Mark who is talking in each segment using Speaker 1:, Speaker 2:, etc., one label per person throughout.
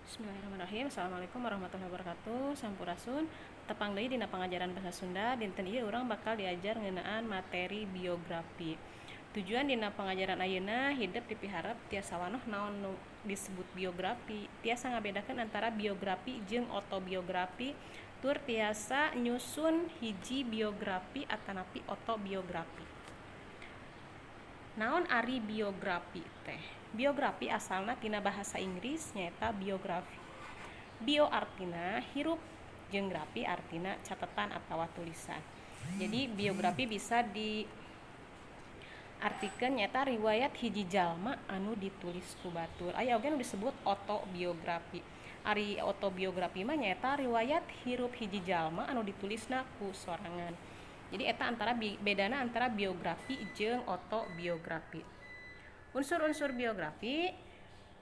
Speaker 1: Bismillahirrahmanirrahim. Assalamualaikum warahmatullahi wabarakatuh. Sampurasun. Tepang deui dina pangajaran bahasa Sunda. Dinten ieu urang bakal diajar ngeunaan materi biografi. Tujuan dina pangajaran ayeuna, hidep dipiharep tiasa wanoh naon nu disebut biografi, tiasa ngabedakeun antara biografi jeung otobiografi, tur tiasa nyusun hiji biografi atanapi otobiografi. Naon ari biografi teh? Biografi asalna tina bahasa Inggris, nyaeta biography. Bio artina hirup jeung grafi artina catatan atawa tulisan. Jadi biografi bisa di artikeun nyaeta riwayat hiji jalma anu ditulis ku batur. Aya oge nu disebut otobiografi. Ari otobiografi mah nyaeta riwayat hirup hiji jalma anu ditulisna ku sorangan. Jadi eta antara bedana antara biografi jeung otobiografi. Unsur-unsur biografi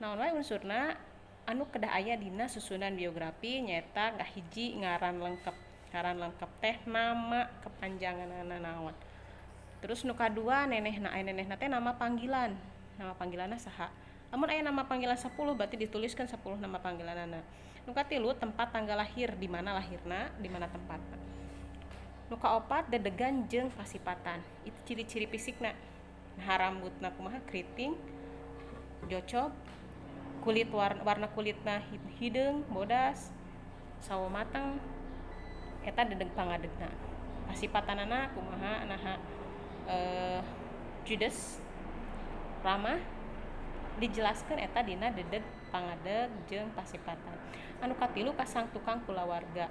Speaker 1: naon wae? Unsurna anu kedah aya dina susunan biografi nyaeta kahiji, ngaran lengkap. Ngaran lengkap teh nama kepanjanganana naon. Terus nu kadua, nenehna. Aya nenehna teh nama panggilan. Nama panggilanna saha? Lamun aya nama panggilan 10, berarti dituliskan 10 nama panggilanana. Nu katilu, tempat tanggal lahir, di mana lahirna, di mana tempatna. Nu kaopat, dedegan jeung pasipatan, itu ciri-ciri fisikna. Nah, rambutna kumaha, keriting, jocok, kulit warna, warna kulitna hideung, bodas, sawo mateng. Eta dedeg pangadegna. Pasipatanana kumaha? Naha judes, ramah? Dijelaskan eta dina dedeg pangadeg jeung pasipatan. Anu katilu, kasang tukang kulawarga.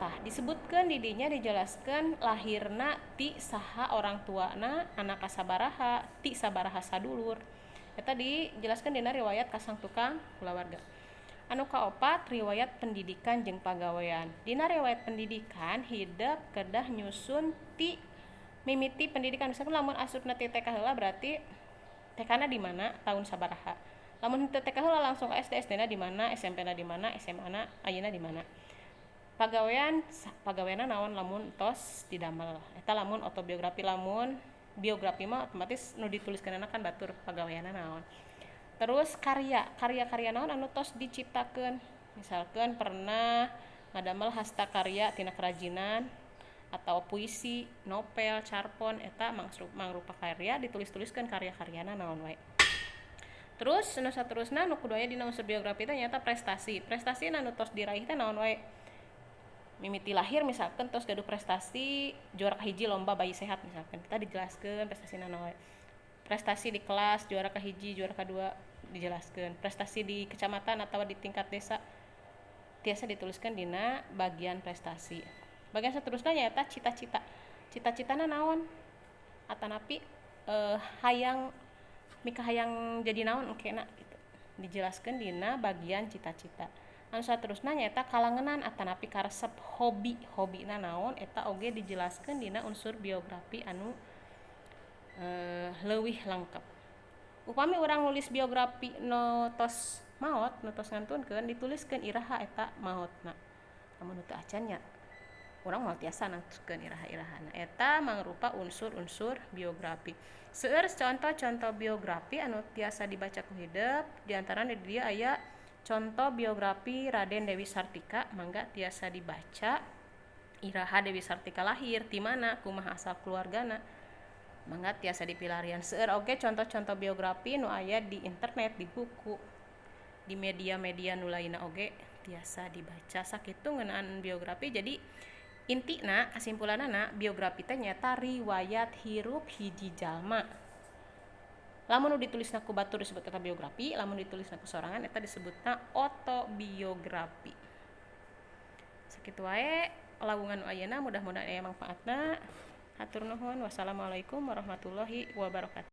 Speaker 1: Tah, disebutkan di dinya, dijelaskan lahirna ti saha, orang tuana, anak kasabaraha, ti sabaraha sadulur. Eta dijelaskan dina riwayat kasang tukang kulawarga. Anu kaopat, riwayat pendidikan jeung pagawean. Dina riwayat pendidikan, hidep kedah nyusun ti mimiti pendidikan. Misalkan lamun asupna ti TK heula, berarti TK na di mana, tahun sabaraha. Lamun teu TK heula, langsung ke SD, SD na di mana, SMP na di mana, SMA na ayeuna di mana. Pagawean, pagaweanna naon lamun tos didamel. Eta lamun otobiografi. Lamun biografi mah otomatis nu dituliskeunana kan batur, pagaweanna naon. Terus karya, karya-karya naon anu tos diciptakeun. Misalkan pernah ngadamel hasta karya tina kerajinan atau puisi, novel, carpon, eta mangrupa karya, ditulis-tuliskeun karya-karyana naon wae. Terus nu saterusna, nu kudu aya dina unsur biografi teh nyaeta prestasi. Prestasi anu tos diraih teh naon wae. Mimiti lahir misalkan tos gaduh prestasi juara kahiji lomba bayi sehat misalkan, kita dijelaskeun prestasi naon wae. Prestasi di kelas juara kahiji, juara kedua, dijelaskan. Prestasi di kecamatan atau di tingkat desa tiasa dituliskan dina bagian prestasi. Bagian seterusnya nyaeta cita-cita. Cita-citana naon atanapi hayang, mika hayang jadi naon engkena gitu, dijelaskan dina bagian cita-cita. Anu saterusna nyaeta kalangenan atanapi karesep, hobi. Hobina naon, eta oge dijelaskan dina unsur biografi anu leuwih lengkap. Upami urang nulis biografi nu tos maot, nu tos ngantunkeun, dituliskeun iraha eta maotna. Lamun teu acan nya urang moal tiasa nangtuskeun iraha-irahana. Eta mangrupa unsur-unsur biografi. Seueur contoh-contoh biografi anu tiasa dibaca ku hidep, diantarana di dieu aya contoh biografi Raden Dewi Sartika. Mangga tiasa dibaca iraha Dewi Sartika lahir, di mana, kumaha asal keluargana, mangga tiasa dipilarian. Seueur oge contoh-contoh biografi nu aya di internet, di buku, di media-media nu lainna oge tiasa dibaca. Sakitu ngeunaan biografi. Jadi intina, kesimpulanana, biografi teh nyaeta riwayat hirup hiji jalma. Lamun nu ditulisna ku batur disebut eta biografi, lamun ditulisna ku sorangan eta disebutna otobiografi. Sakitu wae lawungan ayeuna, mudah-mudahan aya mangfaatna. Hatur nuhun, wassalamualaikum warahmatullahi wabarakatuh.